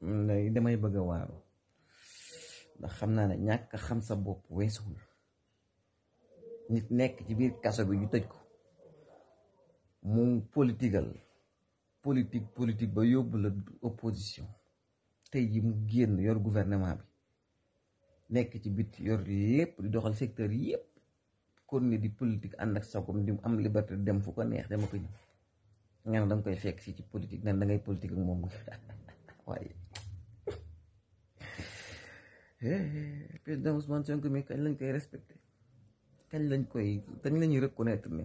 damay bëgg a waaru ndax xam naa ne ñàkk xam sa bopp weesuwul nit nekk ci biir kaso bi ñu tëj ko mu politique ba yóbbu la opposition tey ji mu génn yor gouvernement bi nekk ci bit yor lépp di doxal secteur yépp kon ne di politique ànd ak sagom di am liberté dem fu ko neex dama ko ñëw nga ne danga koy fekk fii ci politique nan da ngay politique ak moom waaye président Ousmane Sonko mi kañ lañ koy respecté kañ lañuy reconnaître ne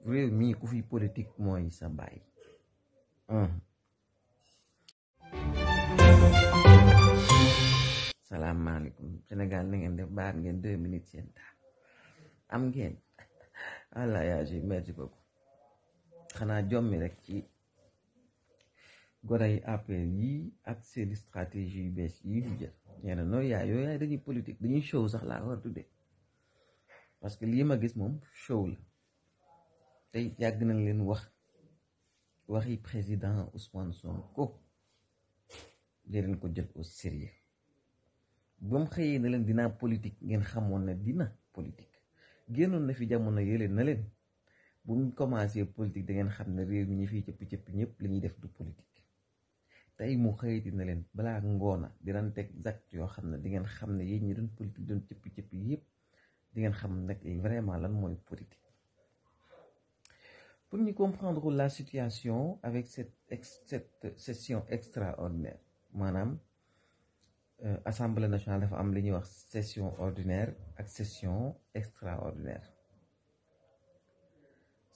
réew mii ku fi politique mooy sa baay. Salaamaaleykum Sénégal na ngeen def baat ngeen 2 minutes seen temps am ngeen allah yaa ji merci beaucoup xanaa jommi rek ci gone yi APR yi ak seeni stratégie yu bees yi ñu jël ñeena nooy yooyu yaay dañuy politique dañuy show sax laa war tuddee parce que lii ma gis moom show la tey yàgg nañ leen waxi président Ousmane Sonko di leen ko jël au sérieux ba mu xëyee na leen dinaa politique ngeen xamoon ne dina politique génnoon na fi jamono yële na leen bu mu commencé politique da ngeen xam ne réew mi ñi fiy cëpp ñëpp li ñuy def du politique tey mu xëyati na leen balaa ngoona dinañ teg acte yoo xam ne di ngeen xam ne yéen ñi doon politique doon cëpp yëpp di ngeen xam nag vraiment lan mooy politique. Pour ñu comprendre la situation avec cette session extraordinaire maanaam Assemblée nationale dafa am li ñuy wax session ordinaire ak session extraordinaire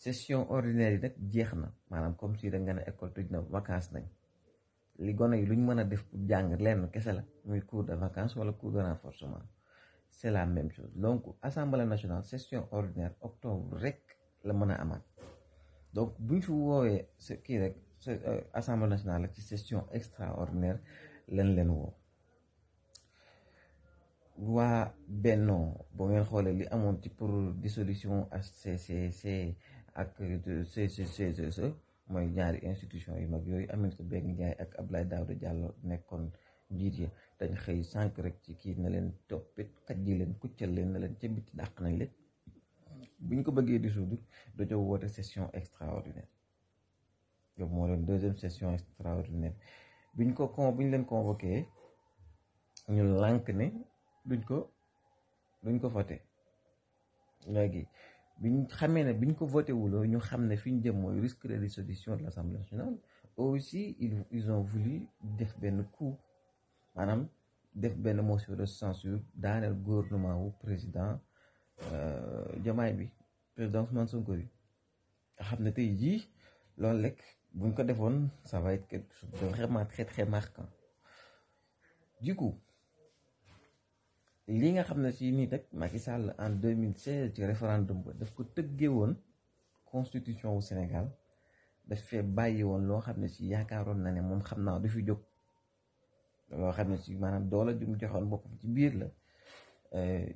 session ordinaire yi nag jeex na maanaam comme si da nga ne école tëj na vacances nañ li gone yi lu ñu mën a def pour jàng lenn kese la muy cours de vacances wala cours de renforcement c'est la même chose donc Assemblée nationale session ordinaire octobre rek la mën a amaat donc bu ñu fi woowee kii rek Assemblée nationale la ci session extraordinaire lañ leen woo waa Benno boo ngeen xoolee li amoon ci pour dissolution HCCC ak CCCE mooy ñaari institution yu mag yooyu Aminata Mbengue Ndiaye ak Abdoulaye Daouda Diallo nekkoon njiit yi dañ xëy sànq rek ci kii na leen toppit kajji leen kuccal leen na leen ca biti dàq nañ leen bu ñu ko bëggee dissoudre dañoo woote session extraordinaire yow moo leen deuxième session extraordinaire bu ñu leen convoqué ñu lànk ne duñ ko voté léegi biñ xamee ne biñ ko voté wuloo ñu xam ne fi ñu jëm mooy risque de dissolution de l'Assemblée nationale aussi ils ont voulu def benn coup maanaam def benn motion de censure daaneel gouvernement wu président Diomaye bi président Ousmane Sonko bi nga xam ne tey jii loolu rek buñ ko defoon ça va être quelque chose de vraiment très très marquant du coup li nga xam ne si nii rek Macky Sall en 2016 ci référendum ba daf ko tëggee woon constitution wu Sénégal daf fee bàyyi woon loo xam ne si yaakaaroon na ne moom xam naa du fi jóg loo xam ne si maanaam doole ju mu joxoon boppam ci biir la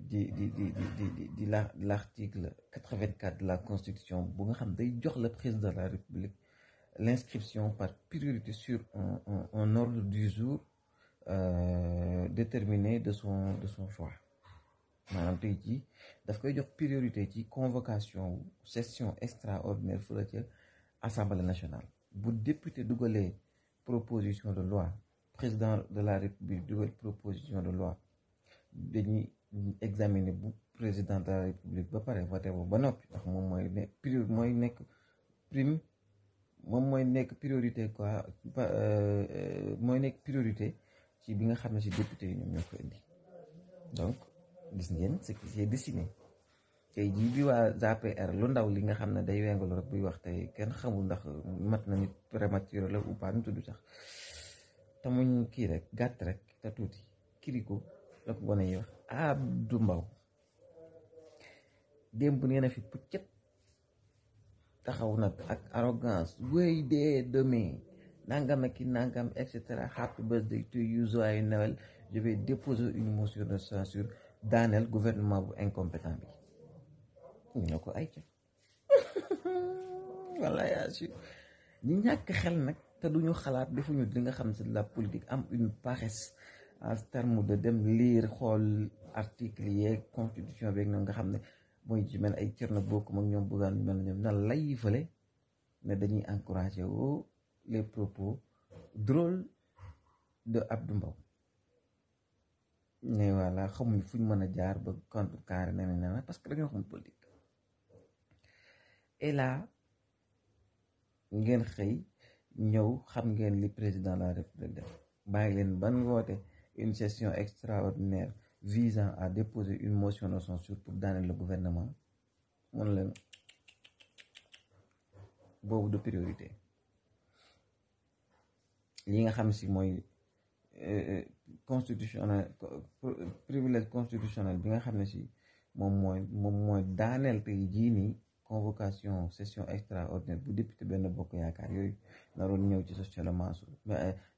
di l'article 84 de la constitution bu nga xam day jox le président de la République l'inscription par priorité sur un ordre du jour déterminé de son choix maanaam tey jii daf koy jox priorité ci convocation session extraordinaire fële ca Assemblée nationale bu député dugalee proposition de loi président de la République dugal proposition de loi dañuy examiner bu président de la République ba pare voté ba noppi ndax moom mooy nekk priorité quoi mooy nekk priorité ci bi nga xam ne si député yi ñoom ñoo ko indi donc gis ngeen ce qui s'est dessiné tey jii bi waa APR lu ndaw li nga xam ne day wengalu rek buy wax tey kenn xamul ndax mat na nit prématuré la ou pas nu tudd sax te muñ kii rek gàtt rek te tuuti kiriko la ko gone yi wax Abdou Mbow démb nee na fi puccet taxaw nag ak arrogance wéy dee demain nangam ak ki nangam et cetera happy birthday to you joyeux Noël je vais déposer une motion de censure daaneel gouvernement bu incompétent bi ñu ne ko ay ca walla yaa su ñu ñàkk xel nag te duñu xalaat defuñu li nga xam ne c'est de la politique am une paresse en terme de dem lire xool article yeeg constitution beeg noonu nga xam ne mooy ci mel ay Thierno Bocoum ak ñoom bëggaan ñu mel ne ñoom na lay fële ne dañuy encourager les propos drôles de Abdou Mbow mais voilà xamuñ fu ñu mën a jaar ba contrecarrer nee parce que dañoo xam politique et là ngeen xëy ñëw xam ngeen li président de la république def bàyyi leen ban woote une session extraordinaire visant à déposer une motion de censure pour daaneel le gouvernement mun leen boobu de priorité li nga xam si mooy constitutionnel privilège constitutionnel bi nga xam ne si moom mooy daaneel tey jii nii convocation session extraordinaire bu député benn bokk yaakaar yooyu naroon ñëw ci socialement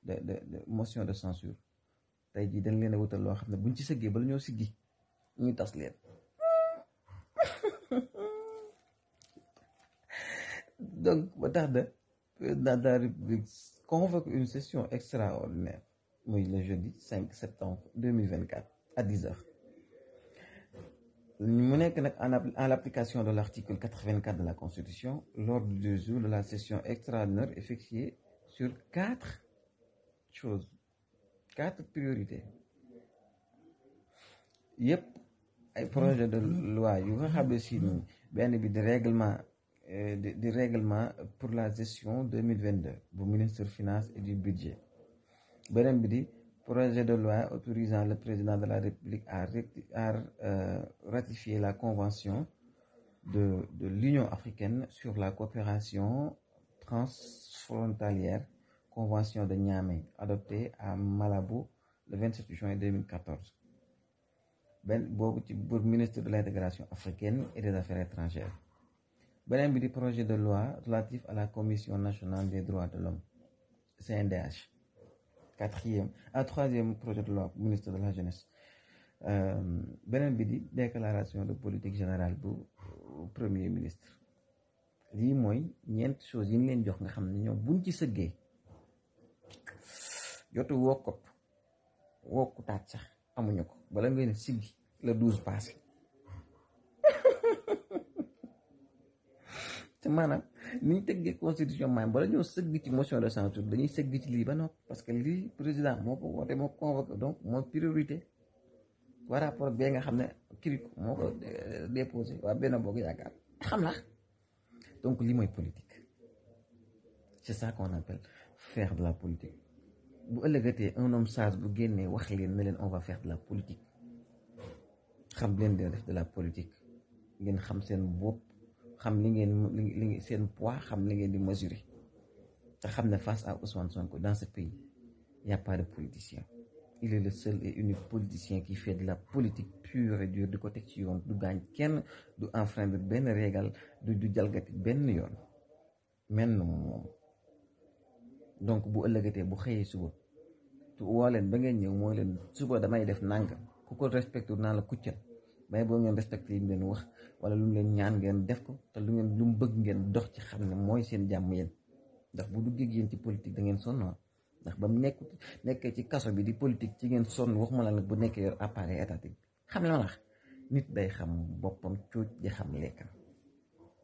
de motion de censure tey jii dañ leen a wutal loo xam ne buñ ci sëggee bala ñoo siggi ñu tas leen donc ba tax de président de la République convoque une session extraordinaire muy le jeudi 5 septembre 2024 à 10h mu nekk nag en l'application de l'article 84 de la Constitution. L'ordre du jour de la session extraordinaire est fixé sur 4 choses, 4 priorités yëpp ay projet de loi yu nga xam ne si benn bi di règlement pour la gestion 2022 bu ministre finance et du budget. Beneen bi di projet de loi autorisant le président de la République à ratifier la convention de l'Union africaine sur la coopération transfrontalière, convention de Niamey, adoptée à Malabo le 27 juin 2014. Boobu ci pour ministre de l'intégration africaine et des affaires étrangères. Beneen bi di projet de loi relatif à la Commission nationale des droits de l'homme, CNDH. Troisième projet de loi ministre de la jeunesse. Beneen bi di déclaration de politique générale bu premier ministre. lii mooy ñeent choses yi ñu leen jox nga xam ne ñoom buñ ci sëggee jotu wokkutaat sax amuñu ko bala ngeen siggi le 12 passé te maanaam ni ñu tëggee constitution maanaam bala ñoo sëgg ci motion de censure dañuy sëgg ci lii ba noppi parce que lii président moo ko woote moo ko convoqué donc mooy priorité par rapport ak bee nga xam ne kii moo ko déposé waa benn boog yaakaar xam na donc lii mooy politique c'est ça qu'on appelle faire de la politique bu ëllëgatee un homme sage bu génnee wax leen ne leen on va faire de la politique xam leen dina def de la politique ngeen xam seen bopp xam li ngeen seen poids xam li ngeen di mesurer te xam ne face à Ousmane Sonko dans ce pays il n'y a pas de politicien. Il est le seul et unique politicien qui fait de la politique pure et dure di ko teg ci yoon du gaañ kenn du enfreindre benn régal du jalgati benn yoon mel na moom donc bu ëllëgatee bu xëyee suba tu woo leen ba ngeen ñëw mooy leen suba damay def nangam ku ko respecté naa la kuccal mais boo ngeen respecté yi mu leen wax wala lu mu leen ñaan ngeen def ko te lu mu bëgg ngeen dox ci xam ne mooy seen jàmm yéen ndax bu duggee yéen ci politique da ngeen sonn ndax ba mu nekkee ci kaso bi di politique ci ngeen sonn waxuma la nag bu nekkee yor appareil étatique xam la wax nit day xam boppam cuuc di xam lekkam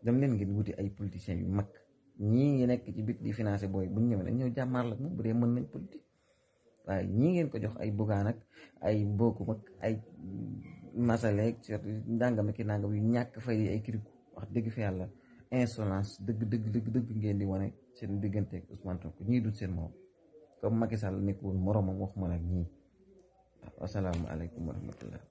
dem leen ngeen wuti ay politiciens yu mag ñii ngi nekk ci bit di financé booy bu ñu ñëwee nag ñëw jàmmaar la moom bu dee mën nañ politique waaye ñii ngeen ko jox ay bugaan ak ay bokkum ak ay masaleeg ndàngam ak nangam yu ñàkk fay ay kiriku wax dëgg fi yàlla insolence dëgg ngeen di wane seen digganteeg Ousmane Sonko ñii dul seen moom comme Macky Sall nekk woon moromam waxuma nag ñii waaw asalaamaaleykum wa rahmatullah